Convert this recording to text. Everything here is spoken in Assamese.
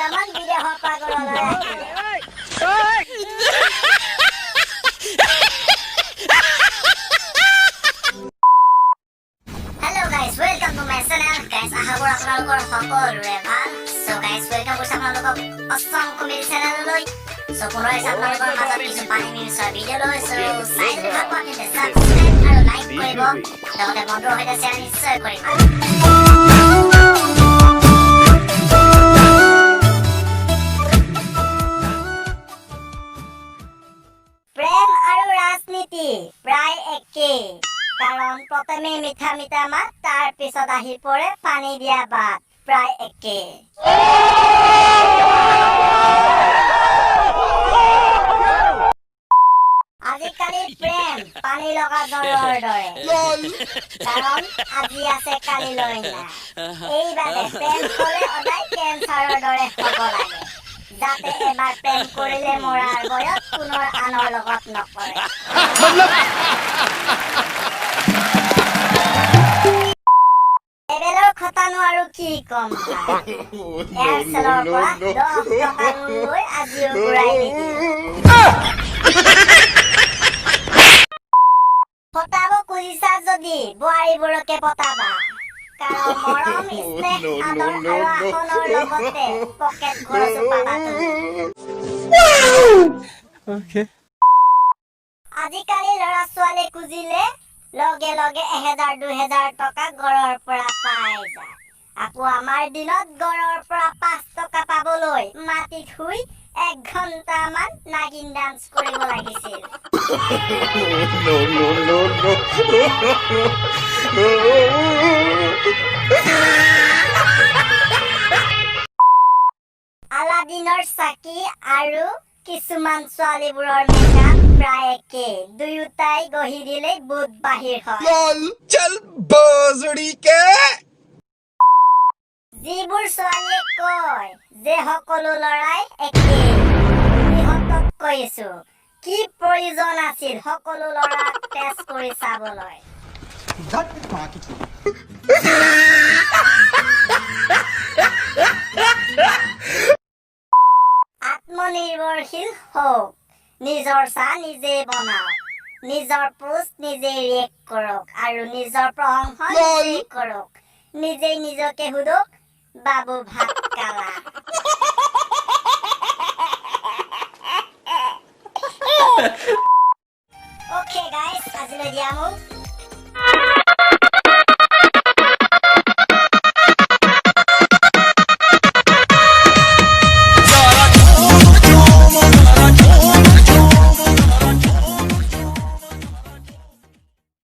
দুটামান বিদেশৰ পৰা গড়লৈ ৰাখিলে। Hello guys, welcome to my channel. Guys, আশা কৰোঁ আপোনালোকৰ সকলোৰে ভাল। চ' গাইজ, welcome কৰিছোঁ আপোনালোকক অসম কমেডি চেনেললৈ। চ' পুনৰ আহিছে আপোনালোকৰ মাজত কিছু ফানি মিমছৰ ভিডিঅ' লৈ। চ' চাই যদি ভাল পোৱা, তেন্তে ছাবস্ক্ৰাইব আৰু লাইক কৰিব, লগতে বন্ধুৰ সৈতে শ্বেয়াৰ নিশ্চয় কৰিব। প্ৰেম আৰু ৰাজনীতি প্ৰায় একেই, কাৰণ প্ৰথমে মিঠা মিঠা মাত, তাৰ পিছত আহি পৰে পানী দিয়া ভাত। প্ৰায় একেই। আজিকালি প্ৰেম পানী লগা জ্বৰৰ দৰে, কাৰণ আজি আছে, কালিলৈ নাই। এইবাবে প্ৰেম হলে সদায় কেঞ্চাৰৰ দৰে হ'ব লাগে, যাতে এবাৰ প্ৰেম কৰিলে মৰাৰ বয়ত পুনৰ আনৰ লগত নকৰে। লেবেলৰ কথানো আৰু কি ক'ম ভাই, এয়াৰচেলৰ পৰা 10 টকা লোন লৈ আজিও ঘূৰাই নিদিয়ে। পতাব খুজিছা যদি বোৱাৰীবোৰকে পতাবা, কাৰণ মৰম, স্নেহ, আদৰ আৰু আসনৰ লগতে পকেট খৰচো পাবা তুমি। আজিকালি ল'ৰা ছোৱালী খুজিলে লগে লগে 1000 2000 টকা ঘৰৰ পৰা পাই যায়। আকৌ আমাৰ দিনত ঘৰৰ পৰা 5 টকা পাবলৈ মাটিত শুই এক ঘণ্টামান নাগিন ডান্স কৰিব লাগিছিল। No. আলাদিনৰ চাকি আৰু কিছুমান ছোৱালীবোৰৰ মেকআপ প্ৰায় একেই। দুয়োটাই ঘঁহি দিলেই ভূত বাহিৰ হয়। चल भोसड़ी के। যিবোৰ ছোৱালীয়ে কয় যে সকলো ল'ৰাই একেই, সিহঁতক কৈছো, কি প্ৰয়োজন আছিল সকলো ল'ৰাক টেষ্ট কৰি চাবলৈ? আত্মনিৰ্ভৰশীল হওক, নিজৰ চাহ নিজে বনাওক, নিজৰ পোষ্ট নিজে ৰিয়েক্ট কৰক আৰু নিজৰ প্ৰশংসা নিজেই কৰক। নিজেই নিজকে সোধক, বাবু ভাত খালা? অ'কে গাইজ, আজিলৈ দিয়া মোক।